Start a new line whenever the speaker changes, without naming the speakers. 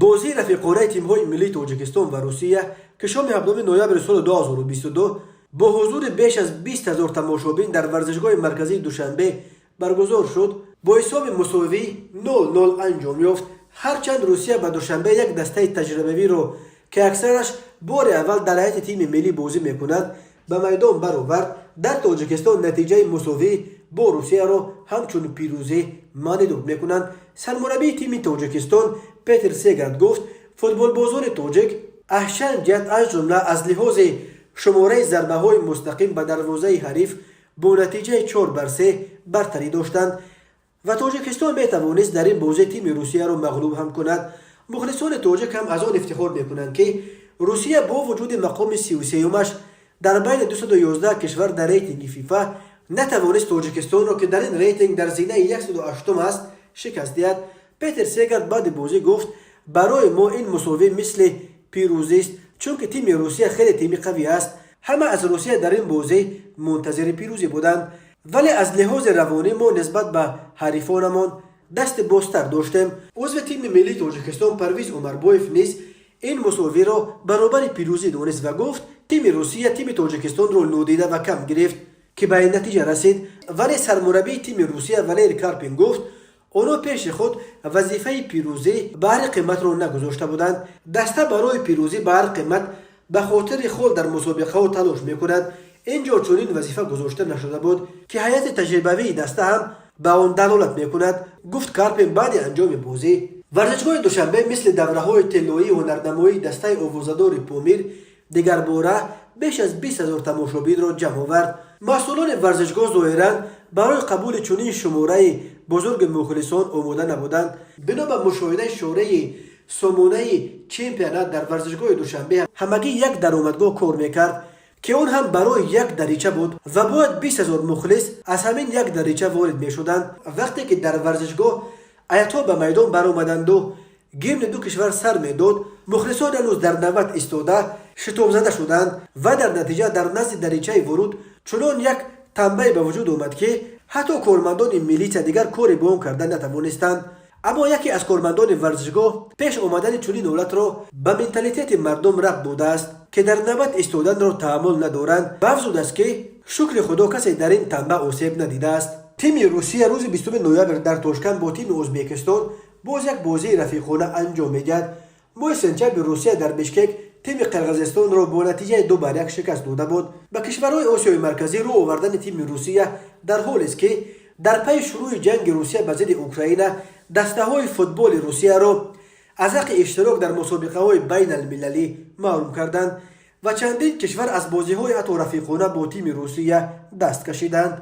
Бозии рафиқонаи тимҳои миллии Тоҷикистон ва Русия, ки шоми 7 ноябри соли 2022 бо ҳузури беш аз 20 ҳазор тамошобин дар варзишгоҳи марказии Душанбе баргузор шуд, бо ҳисоби мусовӣ 0-0 анҷом ёфт. Ҳарчанд Русия ба Душанбе як дастаи таҷрибавиро, ки аксараш бори аввал дар ҳайати тими миллӣ бозӣ мекунад, ба майдон баровард, дар Тоҷикистон натиҷаи мусовӣ бо Русияро ҳамчун пирӯзӣ маънидод мекунанд. Сармураббии тими Тоҷикистон Петр Сегард гуфт, футболбозони тоҷик аз чанд ҷиҳат, аз ҷумла аз лиҳози шумораи зарбаҳои мустақим ба дарвозаи ҳариф, бо натиҷаи 4-3 бартарӣ доштанд ва Тоҷикистон метавонист дар ин бозӣ тими Русияро мағлуб ҳам кунад. Мухлисони тоҷик ҳам аз он ифтихор мекунанд, ки Русия бо вуҷуди мақоми 33-юмаш дар байни 211 кишвар дар рейтинги ФИФА натавонист Тоҷикистонро, ки дар ин рейтинг дар зинаи 108 аст, шикаст диҳад. Петер Сегард баъди бозӣ гуфт: «Барои мо ин мусовӣ мисли пирӯзист, чунки тими Русия хеле тими қавӣ аст. Ҳама аз Русия дар ин бозӣ мунтазири пирӯзӣ буданд, вале аз лиҳози равонӣ мо нисбат ба ҳарифонамон дасти бозтар доштем». Узви тими миллии Тоҷикистон Парвиз Умарбоев низ ин мусовиро баробари пирӯзӣ донист ва гуфт, тими Русия тими Тоҷикистонро нодида ва кам гирифт, ки ба ин натиҷа расид. Вале сармураббии тими Русия Валерий Карпин гуфт, онҳо пеши худ вазифаи пирӯзӣ ба ҳар қиматро нагузошта буданд. Даста барои пирӯзӣ ба ҳар қимат ба хотири хол дар мусобиқаҳо талош мекунад. Ин ҷо чунин вазифа гузошта нашуда буд, ки ҳайати таҷрибавии даста ҳам ба он далолат мекунад, гуфт Карпин баъди анҷоми бозӣ. Варзишгоҳи Душанбе мисли давраҳои тиллоии ҳунарнамоии дастаи овозадори Помир дигарбора беш аз 20 ҳазор тамошобинро ҷамъ овард. Масъулони варзишгоҳ зоҳиран барои қабули чунин шумораи бузурги мухлисон омода набуданд. Бино ба мушоҳидаи шореҳи сомонаи Чемпионат, дар варзишгоҳи Душанбе ҳамагӣ як даромадгоҳ кор мекард, ки он ҳам барои як дарича буд ва бояд 20 ҳазор мухлис аз ҳамин як дарича ворид мешуданд. Вақте ки дар варзишгоҳ ҳайатҳо ба майдон баромаданду гимни ду кишвар сар медод, мухлисон ҳанӯз дар навбат истода шитобзада шуданд ва дар натиҷа дар назди даричаи вуруд чунон як танбае ба вуҷуд омад, ки ҳатто кормандони милитсия дигар коре бо он карда натавонистанд. Аммо яке аз кормандони варзишгоҳ пеш омадани чунин ҳолатро ба менталитети мардум рабт додааст, ки дар навбат истоданро таҳаммул надоранд, ва афзудааст, ки шукри Худо, касе дар ин танба осеб надидааст. Тими Русия рӯзи 20 ноябр дар Тошканд бо тими Ӯзбекистон боз як бозии рафиқона анҷом медиҳад. Моҳи сентябр Русия дар Бишкек тими Қирғизистонро бо натиҷаи 2-1 шикаст дода буд. Ба кишварҳои Осиёи Марказӣ рӯ овардани тими Русия дар ҳолест, ки дар пайи шурӯъи ҷанги Русия ба зидди Украина дастаҳои футболи Русияро аз ҳаққи иштирок дар мусобиқаҳои байналмилалӣ маҳрум карданд ва чандин кишвар аз бозиҳои ҳатто рафиқона бо тими Русия даст кашиданд.